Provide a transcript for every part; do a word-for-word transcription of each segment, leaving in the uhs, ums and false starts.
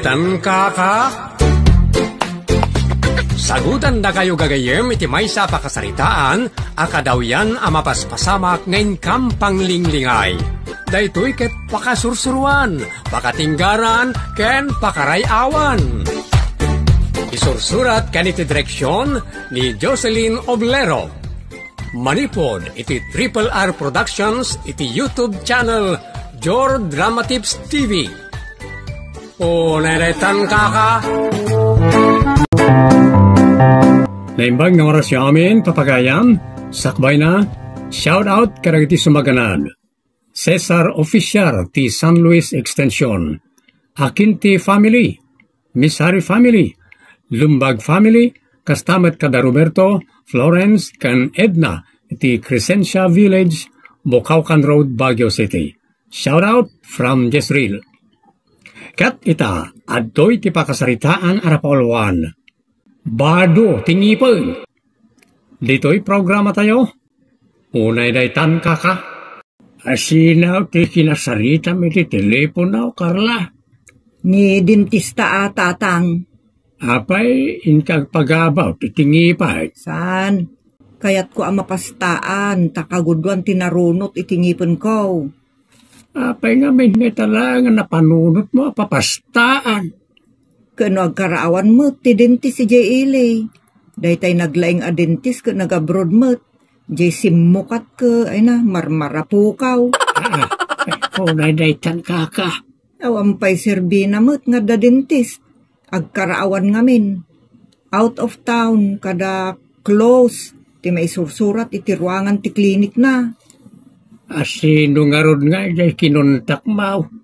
Tan kaka? Sagutandakayo gagayyem iti maysa a pakasaritaan a kadawyan a mapaspasamak nga inkam panglinglingay. Daytoy ket pakasursuruan, pakatinggaran, ken pakaray-awan. Isursurat ken iti direksion ni Jocelyn Oblero. Manipud iti Triple R Productions iti YouTube channel Jor Drama Tips T V. O, nairetan kaka. Naimbag nga oras yo amin, papagayam, sakbay na, shout out kadagiti sumaganad. Cesar Official ti San Luis Extension, Aquinte family, Misari family, Lumbag family, kasta met kada Roberto, Florence, ken Edna iti Crescencia Village, Bocaucan Road, Baguio City. Shout out from Jezreel. Ket ita, adtoy ti pakasaritaan a napauluan. Bado ti ngipen. Ditoy programatayo, unay daytan kaka. Asino ti kinasaritam iti telepono, Carla? Ni dentista a tatang. Apay, inka agpagabaw ti ngipay? Saan? Kayatko a mapastaan, ta kagudoan ti narunot iti ngipenko. Apay ngamin nga ita laeng a napanunotmo a papastaan? Ken no agkaraawan met ti dentist idiay ili. Daytay naglaing a dentist ket nag-abroad met. Diay simmukat ket, ay na, marmarapukaw. Ah, ay, unay daytan kaka. Awan pay serbina met nga adda dentist. Agkaraawan ngamin. Out of town, kada close, ti maisursurat iti ruangan ti klinikna. Asino ngarud nga idiay kinontakmo?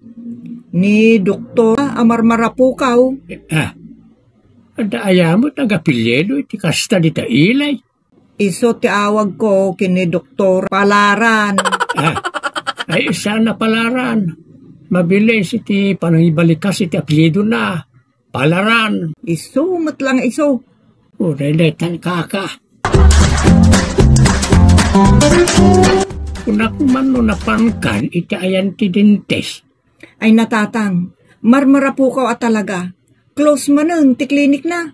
Ni Doktor a marmarapukaw. Ah, adda aya met agapelyido iti kasta dita ili? Isu ti awagko ken ni Doktor Palaran. Ah, ay, saan a Palaran? Mabilis iti panangibalikas iti apelyidona. Palaran. Isu met lang isu. Unay daytan kaka. Kunak man no napankan iti ayan ti dentist. Ay na, tatang, marmarapukaw a talaga. Close manen ti klinikna.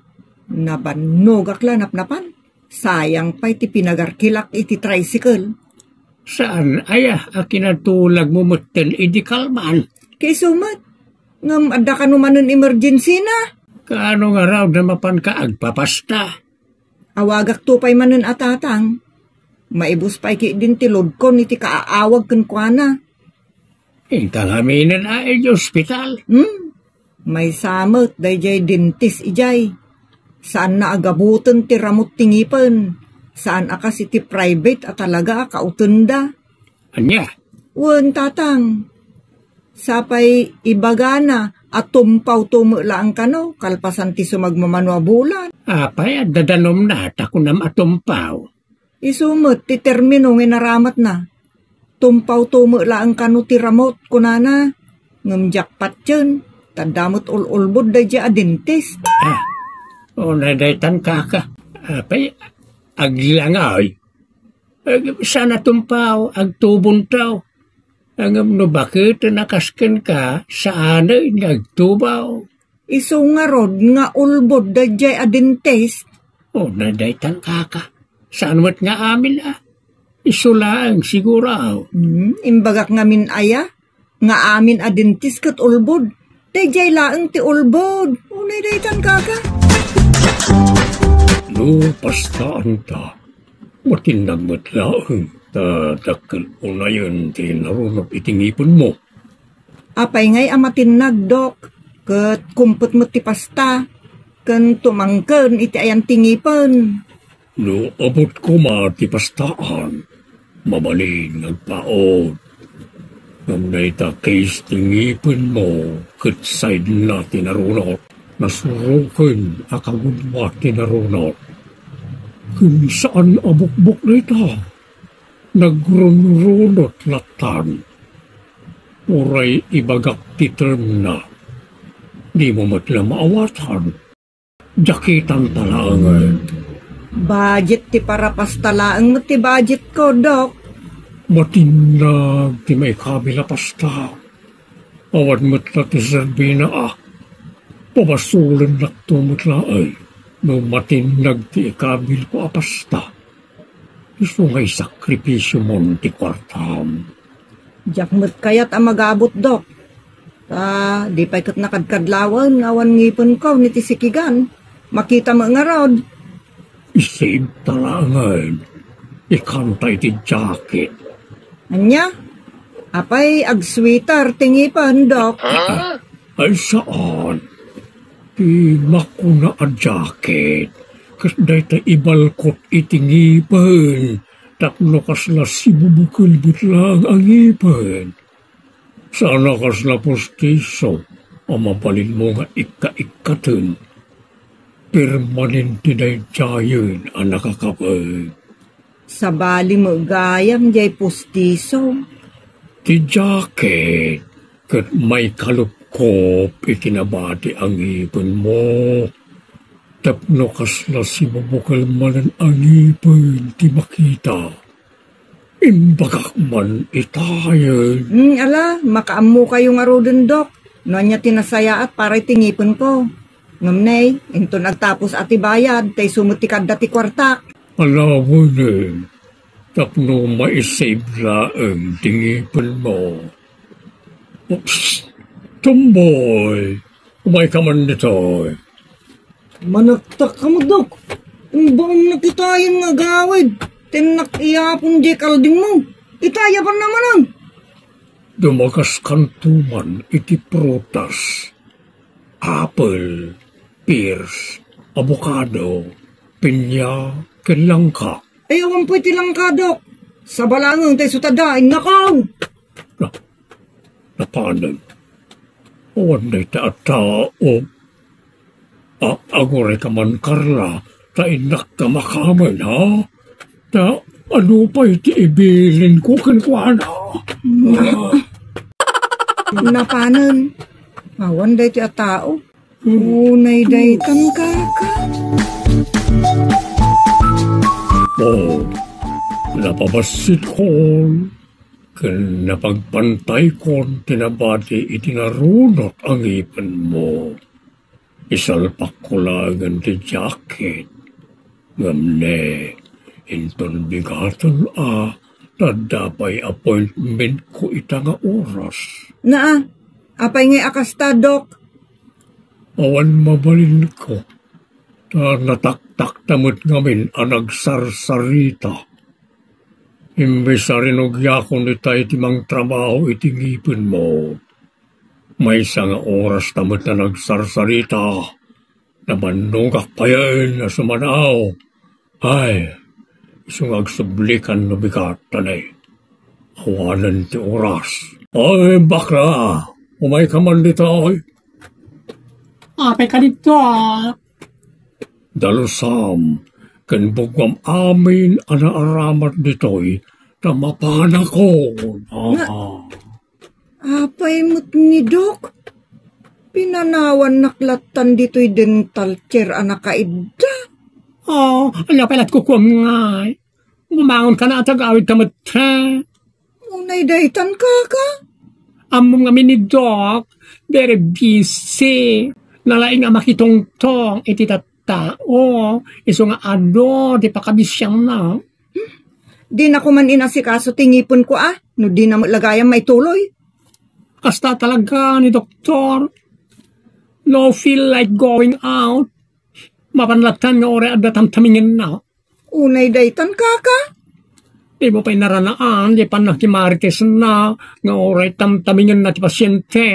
Nabannogak la napnapan. Sayang pay ti pinagarkilak iti tricycle. Saan aya a kinatulagmo metten idi kalman? Kaisu met. Ngem adda kano manen emergency na. Kaano ngarud a mapanka agpapasta? Awagakto pay manen a tatang. Maibus pay ketdin ti loadkon iti kaaawag kenkuana. Inka ngaminen a idiay ospital? Hmm? Maysa met daydiay dentist idiay. Saanna a gaboten ti ramut ti ngipen. Saan a kas iti private a talaga a kautenda. Ania? Wen, tatang. Sapay ibagana a tumpawto met laeng kano kalpasan ti sumagmamano a bulan. Apay, adda danumna ta kunam a tumpaw? Isu met ti termino nga inaramatna. Tumpawto met laeng kano ti ramut, kunana. Ngem diak patien, ta adda met ul-ulbod daydiay a dentist. Ah, unay daytan kaka. Apay, aglangay. Eh, saan a tumpaw, agtubonto. Ngem no baketen a kas kenka, saanen nga agtubaw. Isu ngarud nga ulbod daydiay a dentist. Unay daytan kaka. Saan met nga amin a? Isu laeng siguro. Hmm, imbagak ngamin aya? Nga amin a dentist ket ulbod. Daydiay laeng ti ulbod. Unay daytan kaka. No pastaanta, matinnag met laeng ta dakkel unayen ti narunot iti ngipenmo. Apay ngay a matinnag, Dok? Ket kumpet met ti pasta, ken tumangken iti ayan ti ngipen. No abot koma ti pastaan, mabalin nga agpaut. Ngem dayta case ti ngipenmo ket sidenna ti narunot. Nasuroken a kagudua ti narunot. Ken saan a bukbok dayta. Nagrunrunot lattan. Uray ibagak ti termna. Dimo met la maawatan. Diak itan ta laengen. Budget ti parapasta laeng met ti budgetko, Dok. Matinnag ti maikabil a pasta. Awan met la ti serbina, a. Pabasolennakto met laeng no matinnag ti ikabilko a pasta. Isu nga isakripisiomon ti kuartam. Diak met kayat a magabut, Dok. Ta, di pay ket nakadkadlawen nga awan ngipenko ni ti sikigan. Makita met ngarud. Isibta laengen. Ikanta iti jacket. Ania? Apay agsweater ti ngipen, Dok? Ay, saan. Ti makuna a jacket, ket dayta ibalkot iti ngipen, tapno kasla sibubukel met laeng a ngipen. Saan a kasla postiso a mabalinmo nga ikka-ikkaten. Permanente daydiayen a nakakabeg. Sabali met gayam diay postiso. Ti jacket ket maikalupkop iti nabati a ngipenmo. Tapno kasla sibubukel manen a ngipen ti makita. Imbagak man itayen. Hmm, ala, makaammokayo ngaruden, Dok. No ania ti nasayaat para iti ngipenko. Ngem ne, inton agtapos a ti bayad, ta isu met ti kadda ti kuartak. Alawenen, tapno maisave laeng ti ngipenmo. Oops, Tomboy, umayka man ditoy. Manaktak ka met, Dok. Imbaon na kitayen nga agawid. Tennak iyapon diay kaldingmo. Itayapan na manen. Dumagaskanto man iti prutas. Apple, pears, avocado, pinya, ken langka. Ay, awan pay ti langka, Dok. Sabalaen, tay sutadda, innakaw! Na, napanen. Awan dayta a tao. A, agurayka man, Carla, ta innakka makamen, ha? Ta, ano pay ti ibilinko kenkuana? Napanen. Awan dayta a tao. Unay daytan, kaka. Oh, napabasitkon ken napagpantaykon ti nabati iti narunot a ngipenmo. Isalpakko laengen ti jacket. Ngem ne, inton bigaten a, ta adda pay appointmentko ita nga oras. Naa, apay ngay a kasta, Dok? Awan mabalinko, ta nataktakta met ngamin a nagsarsarita. Imbes a rinugiakon itay ti mangtrabaho iti ngipenmo. Maysa nga oras ta met a nagsarsarita, nabannogak payen a sumanaw. Ay, isu nga agsublikan no bigat, ta ne, awanen ti oras. Ay, bakla, umayka man ditoy. Apay ka dito, ah? Dalusam ken buguam amin a naaramat ditoy ta mapanakon. Nga, ah, apay met ni Dok? Pinanawannak lattan ditoy dental chair a nakaidda. Oh, ania pay lat kukuam ngay? Bumangon ka na at agawid ka met, ha? Unay daytan, kaka? Ammom ngamin ni Doc, very busy. Nalaing a makitungtong iti tattao, isu nga adu ti pakabisianna. Dina koma inasikaso ti ngipenko a, no dina met la gayam maituloy. Kasta talaga ni Doktor. No feel like going out. Mapan lattan nga uray adda tamtamingenna. Unay daytan, kaka? Dimo pay naranaan, di pannakimarites na, nga uray tamtamingenna ti pasyente.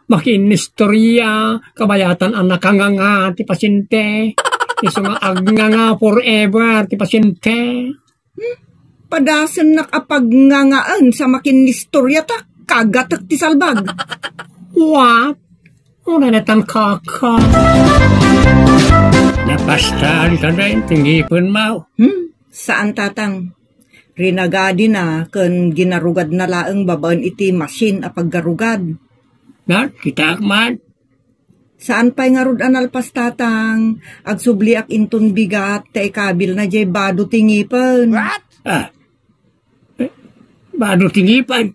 Makiinnistorya, kabayatan a nakanganga ti pasyente. Isu nga agnganga forever ti pasyente. Hmm? Padasennak a pagngangaen sa makiinnistorya ta kagatek ti salbag. What? Unay daytan, kaka. Napasta daytan ti ngipenmo. Hmm? Saan, tatang. Rinagadina ken ginarugadna laeng babaen iti masin a paggarugad. Nat, kitaak man. Saan pay ngarud a nalpas, tatang. Agsubliak inton bigat ta ikabilna diay bado ti ngipen. What? Ah. Eh, bado ti ngipen?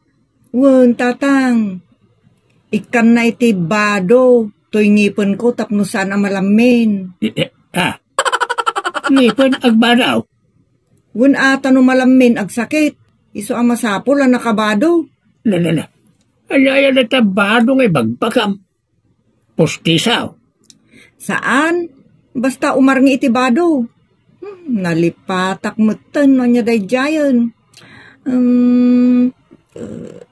Wen, tatang. Ikkanna iti bado. toy ngipenko tapno saan a malammin. Eh, eh, ah. Ngipen agbado? Wen a, ta no malammin agsakit, isu a masapul a nakabado. Na, na, na. Ania, ania dayta bado nga ibagbagam? Pustisaw? Saan. Basta umarngi iti bado. Hmm, nalipatak metten no ania daydiayen. Um, eh,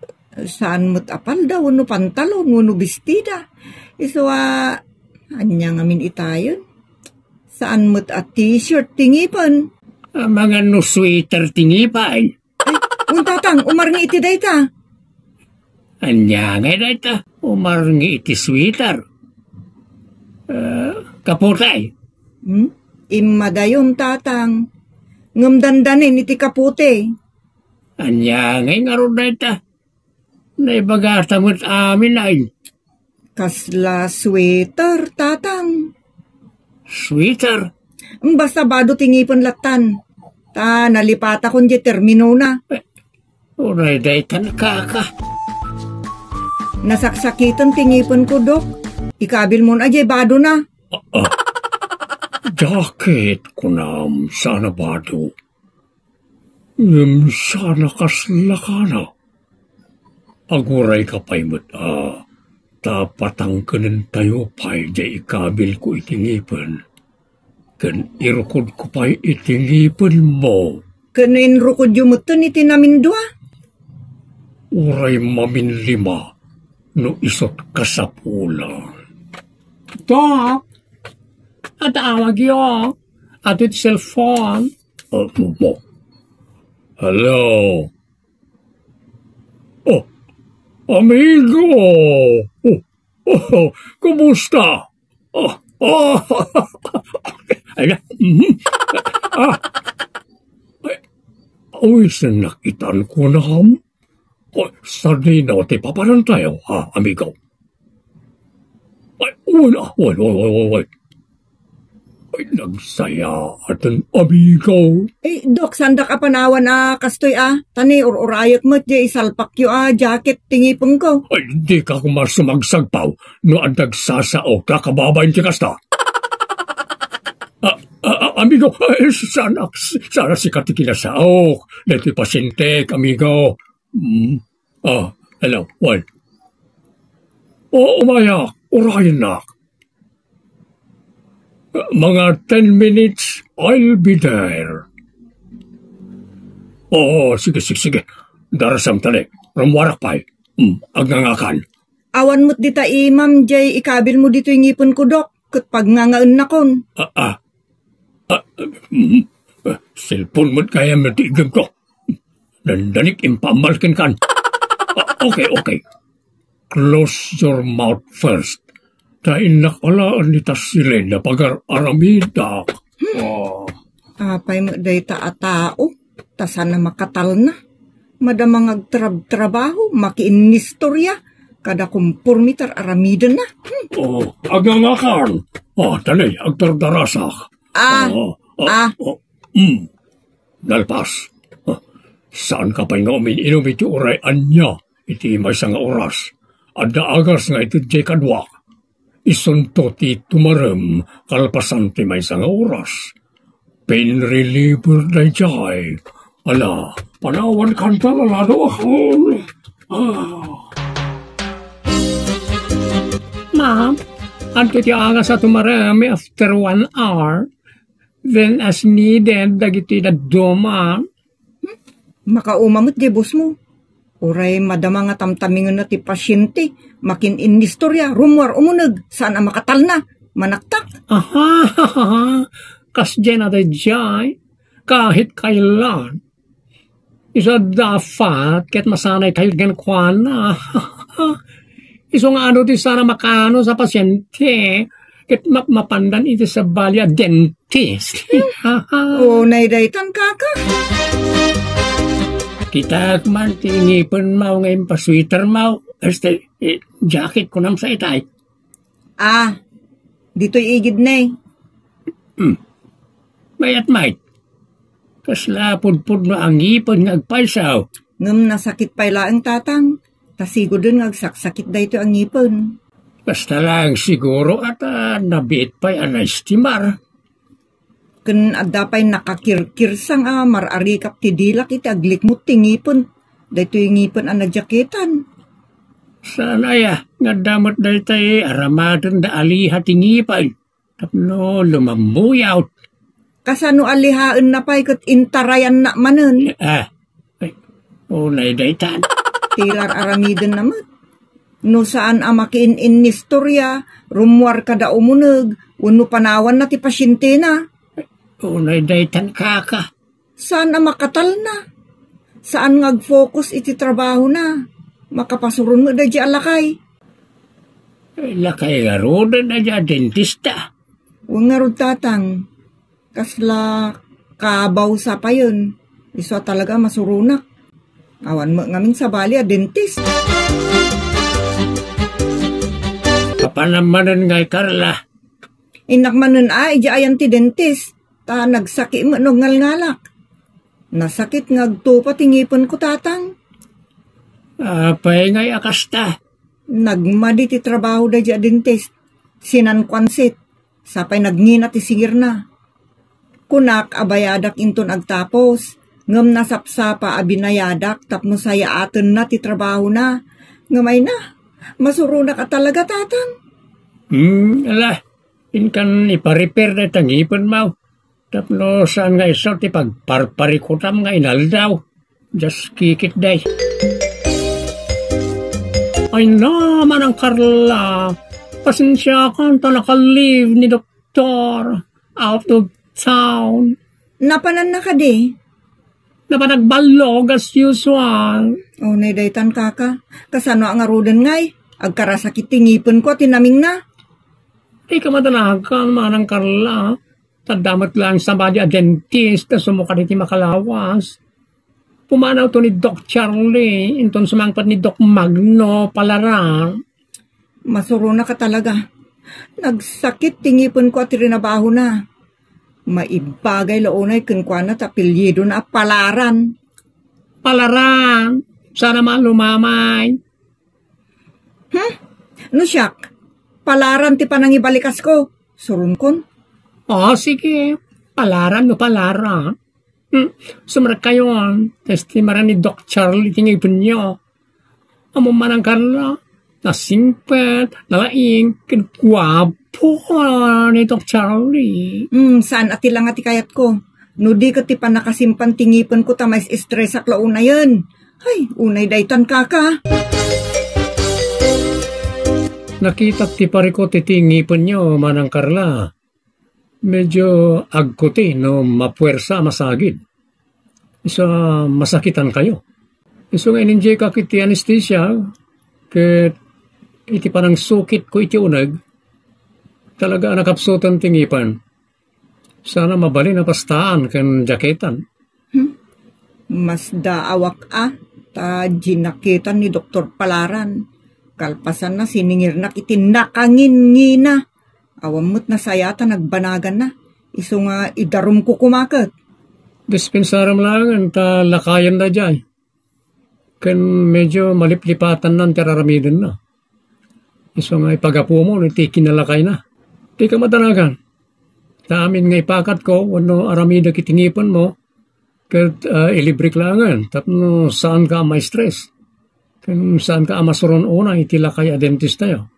saan met a palda wenno pantalon wenno bestida. Isu a, ania ngamin itayen? Saan met a t-shirt ti ngipen. Amangan no sweater ti ngipen. Ay, un, tatang, umarngi iti dayta. Ania ngay dayta? Umarngi iti sweater. Eh, kaputay. Hmm? Immadayon, tatang. Ngem dandanin iti kaputi. Ania ngay ngarud dayta? Naibagata met amin ay. Kasla sweater, tatang. Sweater? Basta bado ti ngipen lattan. Ta nalipatakon diay terminona. Eh, uray daytan, kaka. Nasaksakiten ti ngipenko, Dok. Ikabilmon a diay badona. Ah, ah. Jacket, kunam, saan a bado. Ngem saan a kasla kana. Agurayka pay met a ta patangkenentayo pay diay ikabilko iti ngipen. Ken irukodko pay iti ngipenmo. Ken inrukodyo metten iti namindua? Uray maminlima no isut' kasapulan. Dok, adda awagyo. Adu ti cellphone. Ah, mo. Hello. Oh, amigo. Oh, oh, kumusta? Oh, oh. Ay, mhm. Ah. Ay, awisennak itan kunam. Oh, sadino ti papanantayo, ha, amigo? Ay, wala, wala, wala, wala. Ay, nagsayaaten, amigo. Eh, Dok, saandak a panawan a kastoy a. Ta ni, ur-urayek met diay isalpakyo a jacket ti ngipenko. Ay, dika koma sumagsagpaw no adda agsasaok a kababain ti kasta. Ah, ah, ah, amigo, ay, saan a, saan a sika ti kinasaok. Daytoy pasientek, amigo. Mm. Ah, hello, Juan. Oo, umayak. Urayennak. Mga ten minutes, I'll be there. Oo, sige, sige, sige. Darasam tani. Rummuarak pay. Mm, agngangakan. Awan met dita imam diay ikabilmo ditoy ngipenko, Dok. Ket pagngangaennakon. Ah, ah. Ah, mm, ah, cellphone met gayam ti iggemko. Dandanik impaammal kenkan. Ah, okay, okay. Close your mouth first. Ta innak alaen ni Tasilin a pagar-aramidak. Oh. Apay met dayta a tao, ta saan a makatalna. Madama nga agtrabtrabaho, makiinnistorya, kada komporme ti ar-aramidenna. Hmm. Oh, agngangakan. Oh, tani, agdardarasak. Ah, oh, oh, ah. Oh, mm. Nalpas. Ah, saanka pay nga umin-inum iti uray ania iti maysa nga oras. Adda agas nga iti diay kaduak. Isunto ti tumarem kalpasan ti maysa nga oras. Pain reliever daydiay. Ala, panawan kanta lalado ako. Ah. Ma'am, adda ti agas a tumarem after one hour. Then as needed, dagiti dadduma. Hmm? Makauma met diay bossmo. Uray madama nga tamtamingenna ti pasiente, makin-innistorya, rummuar umuneg, saan a makatalna, manaktak. Aha, kasdiay a daydiay, kahit kailan. Isu a dapat ket masanay tayo kenkuana. Isu nga adu ti saan a makaanus a pasiente, ket mapmapandan iti sabali a dentist. Oh, nay daytan, kaka. Kitak man ti ngipenmo nga impasweatermo. Este, eh, jacket kunam sa itay. Ah, ditoy igid ne. Hmm. Mayat, mayat. Kasla pudpudno a ngipen nga agpayso. Ngem nasakit pay laeng, tatang. Ta siguden nga agsaksakit daytoy a ngipen. Basta lang siguro a ta nabiit pay a naestimar. Ken adda pay nakakirkirsang a mar-arikak ti dilak iti aglikmut ti ngipen. Daytoy ngipen a nadiaketan. Saan aya, nga adda met daytay aramaten da aliha ti ngipen. Tapno lumambuyaw. Kasano alihaenna pay ket intarayanna manen? Ah, ay, unay daytan. Ti rar-aramidenna met. No saan a makiin-innistoria, rummuar kada umuneg, wenno panawanna ti pasientena. Unay daytan, kaka. Saan a makatalna. Saan nga agfocus iti trabahona. Makapasuron met daydi a lakay. Lakay ngaruden daydi a dentista. Wen ngarud, tatang. Kasla kabaw sa payen. Isu a talaga a masuronak. Awan met ngamin sabali a dentist. Apanan manen ngay, Carla? Innak manen a, idiay ayan ti dentist. Ta nagsaki met no agngalngalak. Nasakit nga agtupa ti ngipenko, tatang. Apay ngay a kasta? Nagmadi ti trabaho daydi a dentist. Sinankuansit. Sapay nagngina ti singirna. Kunak a bayadak inton agtapos, ngem nasapsapa a binayadak tapno sayaatenna ti trabahona. Ngem ay na, masuronak a talaga, tatang. Hmm, ala, inkan ipa-repair dayta ngipenmo. Tapno saan nga isu ti pagparparikutam nga inaldaw. Just kikit, day. Ay na, Manang Carla. Pasensiakan ta naka-leave ni Doktor. Out of town. Napananna kadi? Napan agballog as usual. Unay daytan, kaka. Kasano a ngaruden ngay? Agkarasakit ti ngipenko a tinamingna. Di ka madanagan, Manang Carla. Tadda met laeng sabali a dentist a sumukar iti makalawas. Pumanawto ni Doc Charlie, inton sumangpet ni Doc Magno Palaran. Masuronak a talaga. Nagsakit ti ngipenko a tinrabahona. Maibagay la unay kenkuana ta apelyidona a Palaran. Palaran, saan a malumamay. Hmm? No siak, Palaran ti panangibalikasko. Suronkon. O, sige. Palaran no Palaran. Hmm. Sumrekkayon, ta estimaran ni Doc Charlie ti ngipenyo. Ammom, Manang Carla, nasingpet, nalaing, ken guapo ni Doc Charlie. Hmm, saan a ti langa ti kayatko. No di ket ti pannakasimpan ti ngipenko ta mais-estresak la unayen. Ay, unay daytan, kaka. Nakitak ti parikut iti ngipenyo, Manang Carla. Medyo agkuti no mapuersa a masagid. Isu a masakitankayo. Isu nga in-enjoykak iti anesthesia, ket iti panangsukitko iti uneg, talaga a nakapsutan ti ngipen. Saan a mabalin a pastaan ken diaketan. Hmm? Masdaawak a, ta dinaketan ni Doktor Palaran. Kalpasanna, siningirnak iti nakangingina. Awan met nasayat a nagbanaganna. Isu nga idarumko koma ket. Dispensarem laengen ta lakayen daydiay. Ken medyo maliplipatannan ti ar-aramidenna. Isu nga ipagapumon iti kinalakayna. Dika madanagan. Ta amin nga ipakatko wenno aramidek iti ngipenmo, ket, ah, ilibrek laengen tapno saanka a ma-stress. Ken saanka a masuron unay iti lakay a dentistayo.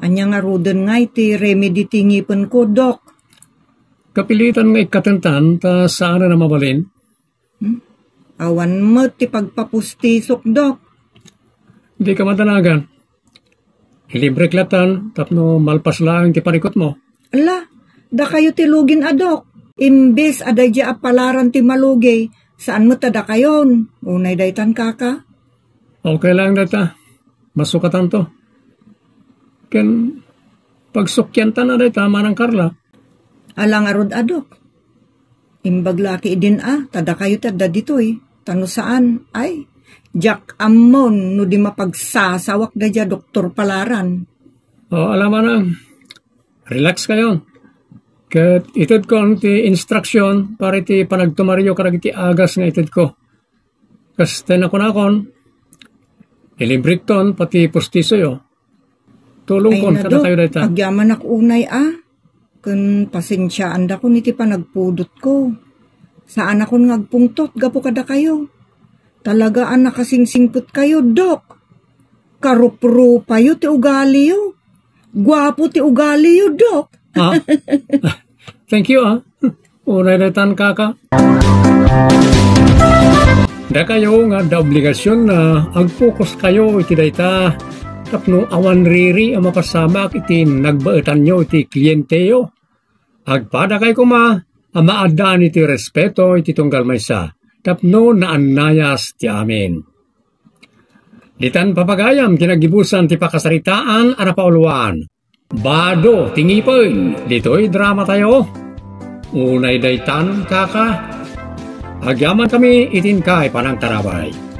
Ania ngaruden nga iti remedy ti ngipenko, Dok? Kapilitan nga ikkatentan ta saanen a mabalin. Hmm? Awan met ti pagpapustisok, Dok. Dika madanagan. Ilibrek latan tapno malpas laeng ti parikutmo. Ala, dakayo ti lugin a, Dok. Imbes a daydi a Palaran ti malugi, saan met a dakayon. Unay daytan, kaka. Okay lang dayta. Masukatanto. Ken pagsukiantan a dayta, Manang Carla. Ala ngarud a, Dok. Imbag la ki idin a, ta dakayo ti adda ditoy. Ta no saan, ay, diak ammon no di mapagsasawak daydi a Doktor Palaran. O, ala, Manang. Relax kayon. Ket itedkon ti instruction para iti panagtumaryo kadagiti agas nga itedko. Kas ta nakunakon, ilibrekton pati pustisoyo. Tulongkon kadakayo dayta. Agyamanak unay a. Ken pasensiaandakon iti panagpudotko. Saanakon nga agpungtot gapu kadakayo. Talaga a nakasingsingpetkayo, Dok. Karuprupayo ti ugaliyo. Guapo ti ugaliyo, Dok. Ah. Thank you, ah. Unay daytan, kaka. Dakayo nga adda obligasion na agpokus kayo iti dayta tapno awan riri a mapasamak iti nagbaetanyo iti klienteyo. Agpadakay koma a maaddaan iti respeto iti tunggal maysa tapno naannayas ti amin. Ditan papagayam ti naggibusan ti pakasaritaan a napauluan. Bado ti ngipen ditoy drama tayo. Unay daytan, kaka. Agyaman kami iti inkay panangtarabay.